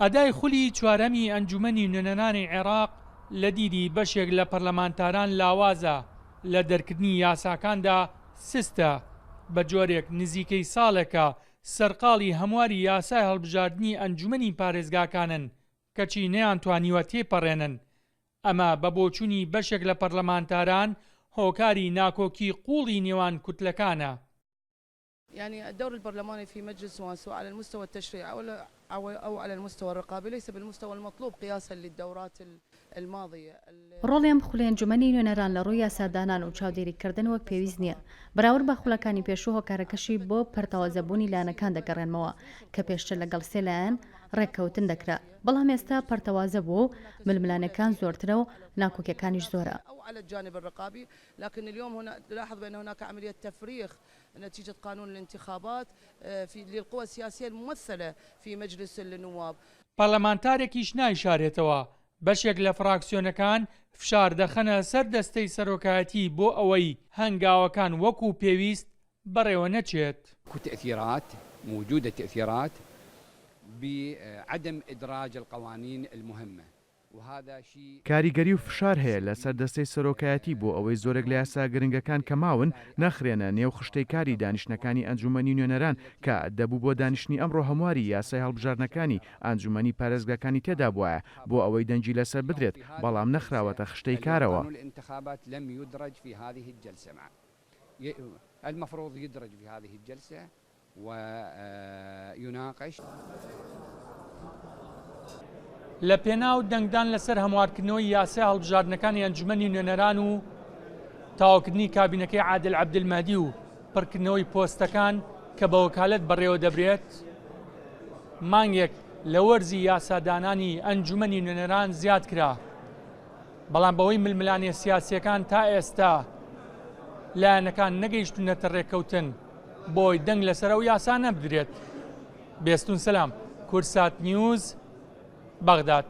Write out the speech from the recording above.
ئەدای خولی چوارەمی ئەنجومەنی نوێنەرانی عێراق لە دیدی بەشێک لە پەرلەمانتاران لاوازە، لە دەرکردنی یاساکاندا سستە، بە جۆرێک نزیکەی ساڵێکە سەرقاڵی هەمواری یاسای هەڵبژاردنی ئەنجومەنی پارێزگاکانن، کەچی نەیانتوانیوە تێیپەڕێنن، ئەمە بە بۆچونی بەشێک لە پەرلەمانتاران هۆکاری ناکۆکی قوڵی نێوان کوتلەکانە. يعني الدور البرلماني في مجلس وان سواء على المستوى التشريعي أو أو على المستوى الرقابي ليس بالمستوى المطلوب قياسا للدورات الماضية. ڕۆڵی ئەم خولەی ئەنجومەنی نوێنەران لە ڕووی یاسادانان و چاودێریکردن وەک پێویست نییە بەراورد بە خولەکانی پێشوو، هۆکارەکەشی بۆ پەرتەوازەبوونی لایەنەکان دەگەڕێنمەوە کە پێشتر لەگەڵ سێ لایەن ڕێککەوتن دەکرا، بەڵام ئێستا پەرتەوازە بووە و ململانێکان زۆرترە و ناکۆکیەکانیش زۆرە. نتيجة قانون الانتخابات في للقوى السياسية الممثلة في مجلس النواب. پەرلەمانتارێکیش نایشارێتەوە، بەشێک لە فراکسیۆنەکان فشار دەخەنە سەر دەستەی سەرۆکایەتی بۆ ئەوەی هەنگاوەکان وەکو پێویست بەڕێوە نەچێت. اكو تأثيرات موجودة تأثيرات بعدم ادراج القوانين المهمة. کاریگەری و فشار هەیە لەسەر دەستەی سەرۆکایەتی بۆ ئەوەی زۆرێک لە یاسا گرنگەکان کە ماون نەخرێنە نێو خشتەی کاری دانیشتنەکانی ئەنجوومەنی نوێنەران کە دەبوو بۆ دانیشتنی ئەمڕۆ هەمواری یاسای هەڵبژاردنەکانی ئەنجوومەنی پارێزگاکانی تێدابوایە بۆ ئەوەی دەنگی لەسەر بدرێت بەڵام نەخراوەتە خشتەی کارەوە. ویناقش. لە پێناو دەنگدان لەسەر هەموارکردنەوەی یاسای هەڵبژاردنەکانی ئەنجومەنی نوێنەران و تەواوکردنی کابینەکەی عادل عەبدولمەهدی و پڕکردنەوەی پۆستەکان کە بە وەکالەت بەڕێوە دەبرێت، مانگێک لە وەرزی یاسادانانی ئەنجومەنی نوێنەران زیاد کرا، بەڵام بەهۆی ململانێ سیاسییەکان تا ئێستا لایەنەکان نەگەیشتوونەتە رێککەوتن بۆی دەنگ لەسەر ئەو یاسانە بدرێت. بێستون سەلام، کوردسات نیوز، بەغداد.